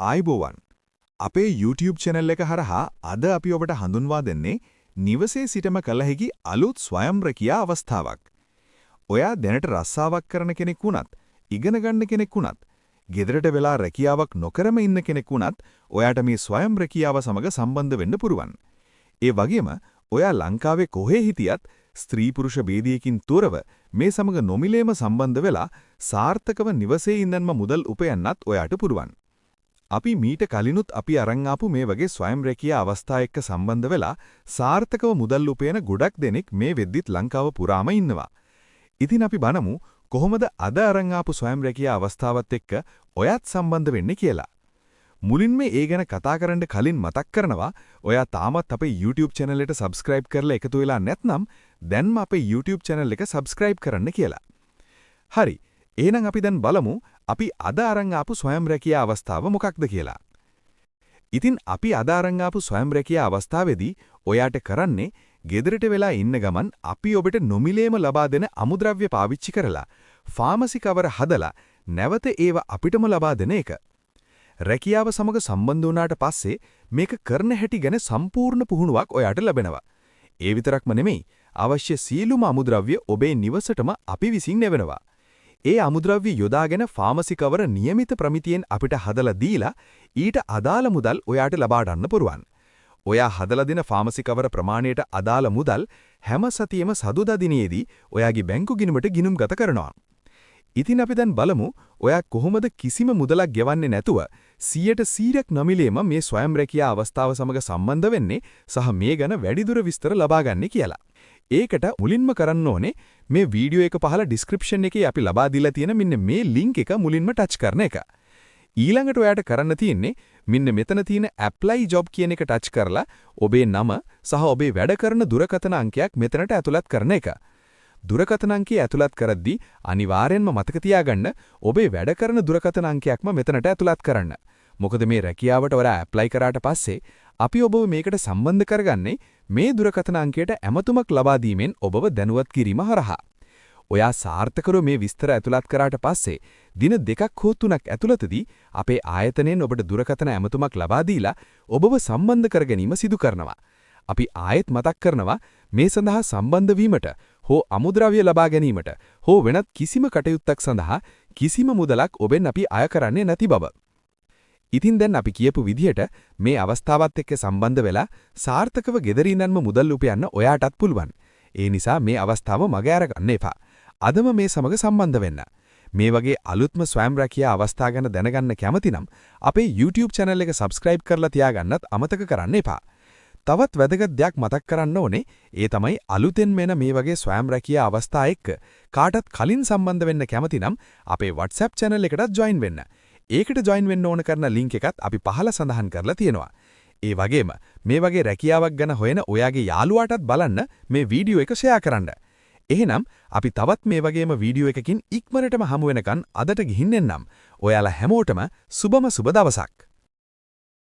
ආයුබෝවන්. අපේ YouTube channel එක හරහා අද අපි ඔබට හඳුන්වා දෙන්නේ නිවසේ සිටම කළ හැකි අලුත් ස්වයං රැකියා අවස්ථාවක්. ඔයා දැනට රස්සාවක් කරන කෙනෙක් වුණත්, ඉගෙන ගන්න කෙනෙක් වුණත්, ගෙදරට වෙලා රැකියාවක් නොකරම ඉන්න කෙනෙක් වුණත් ඔයාට මේ ස්වයං රැකියාව සමග සම්බන්ධ වෙන්න පුළුවන්. ඒ වගේම ඔයා ලංකාවේ කොහේ හිටියත් ස්ත්‍රී පුරුෂ භේදයකින් තොරව මේ සමග නොමිලේම සම්බන්ධ වෙලා සාර්ථකව නිවසේ ඉඳන්ම මුදල් උපයන්නත් ඔයාට පුළුවන්. අපි මීට කලිනුත් අපි අරන් ආපු මේ වගේ ස්වයං රැකියා අවස්ථා එක්ක සම්බන්ධ වෙලා සාර්ථකව මුදල් උපයන ගොඩක් දෙනෙක් මේ වෙද්දිත් ලංකාව පුරාම ඉන්නවා. ඉතින් අපි බලමු කොහොමද අද අරන් ආපු ස්වයං රැකියා අවස්ථාවත් එක්ක ඔයත් සම්බන්ධ වෙන්නේ කියලා. මුලින්ම ඒ ගැන කතා කරන්න කලින් මතක් කරනවා, ඔයා තාමත් අපේ YouTube channel එකට subscribe කරලා එකතු වෙලා නැත්නම් දැන්ම අපේ YouTube channel එක subscribe කරන්න කියලා. හරි. එහෙනම් අපි දැන් බලමු අපි අද අරන් ආපු ස්වයං රැකියා අවස්ථාව මොකක්ද කියලා. ඉතින් අපි අද අරන් ආපු ස්වයං රැකියා අවස්ථාවේදී ඔයාට කරන්නේ ගෙදරට වෙලා ඉන්න ගමන් අපි ඔබට නොමිලේම ලබා දෙන අමුද්‍රව්‍ය පාවිච්චි කරලා ෆාමසි කවර හදලා නැවත ඒව අපිටම ලබා දෙන එක. රැකියාව සමග සම්බන්ධ වුණාට පස්සේ මේක කරන හැටි ගැන සම්පූර්ණ පුහුණුවක් ඔයාට ලැබෙනවා. ඒ විතරක්ම නෙමෙයි, අවශ්‍ය සියලුම අමුද්‍රව්‍ය ඔබේ නිවසටම අපි විසින් නෙවෙනවා. ඒ අමුද්‍රව්‍ය යොදාගෙන ෆාමසි කවර නියමිත ප්‍රමිතියෙන් අපිට හදලා දීලා ඊට අදාළ මුදල් ඔයාට ලබා ගන්න පුළුවන්. ඔයා හදලා දෙන ෆාමසි කවර ප්‍රමාණයට අදාළ මුදල් හැම සතියෙම සදුදා දිනයේදී ඔයාගේ බැංකු ගිණුමට ගිණුම්ගත කරනවා. ඉතින් අපි දැන් බලමු ඔයා කොහොමද කිසිම මුදලක් ගෙවන්නේ නැතුව 100%ක් නොමිලේම මේ ස්වයං රැකියා අවස්ථාව සමග සම්බන්ධ වෙන්නේ සහ මේ ගැන වැඩිදුර විස්තර ලබා ගන්නේ කියලා. ඒකට මුලින්ම කරන්න ඕනේ මේ වීඩියෝ එක පහළ ඩිස්ක්‍රිප්ෂන් එකේ අපි ලබා දීලා තියෙන මෙන්න මේ ලින්ක් එක මුලින්ම ටච් කරන එක. ඊළඟට ඔයාට කරන්න තියෙන්නේ මෙන්න මෙතන තියෙන apply job කියන එක ටච් කරලා ඔබේ නම සහ ඔබේ වැඩ කරන දුරකථන අංකයක් මෙතනට ඇතුළත් කරන එක. දුරකථන අංකය ඇතුළත් කරද්දී අනිවාර්යෙන්ම මතක තියාගන්න ඔබේ වැඩ කරන දුරකථන අංකයක්ම මෙතනට ඇතුළත් කරන්න. මොකද මේ රැකියාවට ඔයා ඇප්ලයි කරාට පස්සේ අපි ඔබව මේකට සම්බන්ධ කරගන්නේ මේ දුරකථන අංකයට ඇමතුමක් ලබා දීමෙන් ඔබව දැනුවත් කිරීම හරහා. ඔයා සාර්ථකව මේ විස්තර ඇතුළත් කරාට පස්සේ දින 2 හෝ 3ක් ඇතුළතදී අපේ ආයතනයෙන් ඔබට දුරකථන ඇමතුමක් ලබා දීලා ඔබව සම්බන්ධ කර ගැනීම සිදු කරනවා. අපි ආයෙත් මතක් කරනවා, මේ සඳහා සම්බන්ධ වීමට හෝ අමුද්‍රව්‍ය ලබා ගැනීමට හෝ වෙනත් කිසිම කටයුත්තක් සඳහා කිසිම මුදලක් ඔබෙන් අපි අය කරන්නේ නැති බව. ඉතින් දැන් අපි කියපු විදිහට මේ අවස්ථාවත් එක්ක සම්බන්ධ වෙලා සාර්ථකව ගෙදර ඉඳන්ම මුදල් උපයන්න ඔයාටත් පුළුවන්. ඒ නිසා මේ අවස්ථාව මග අරගන්න එපා. අදම මේ සමග සම්බන්ධ වෙන්න. මේ වගේ අලුත්ම ස්වයං රැකියා අවස්ථා ගැන දැනගන්න කැමති නම් අපේ YouTube channel එක subscribe කරලා තියාගන්නත් අමතක කරන්න එපා. තවත් වැදගත් දෙයක් මතක් කරන්න ඕනේ. ඒ තමයි අලුතෙන් එන මේ වගේ ස්වයං රැකියා අවස්ථා එක්ක කාටත් කලින් සම්බන්ධ වෙන්න කැමති නම් අපේ WhatsApp channel එකටත් join වෙන්න. ඒකට join වෙන්න ඕන කරන link එකත් අපි පහළ සඳහන් කරලා තියෙනවා. ඒ වගේම මේ වගේ රැකියාවක් ගැන හොයන ඔයාගේ යාළුවාටත් බලන්න මේ වීඩියෝ එක ෂෙයා කරන්න. එහෙනම් අපි තවත් මේ වගේම වීඩියෝ එකකින් ඉක්මනටම හමු වෙනකන් අදට ගිහින් එන්නම්. ඔයාලා හැමෝටම සුබම සුබ දවසක්.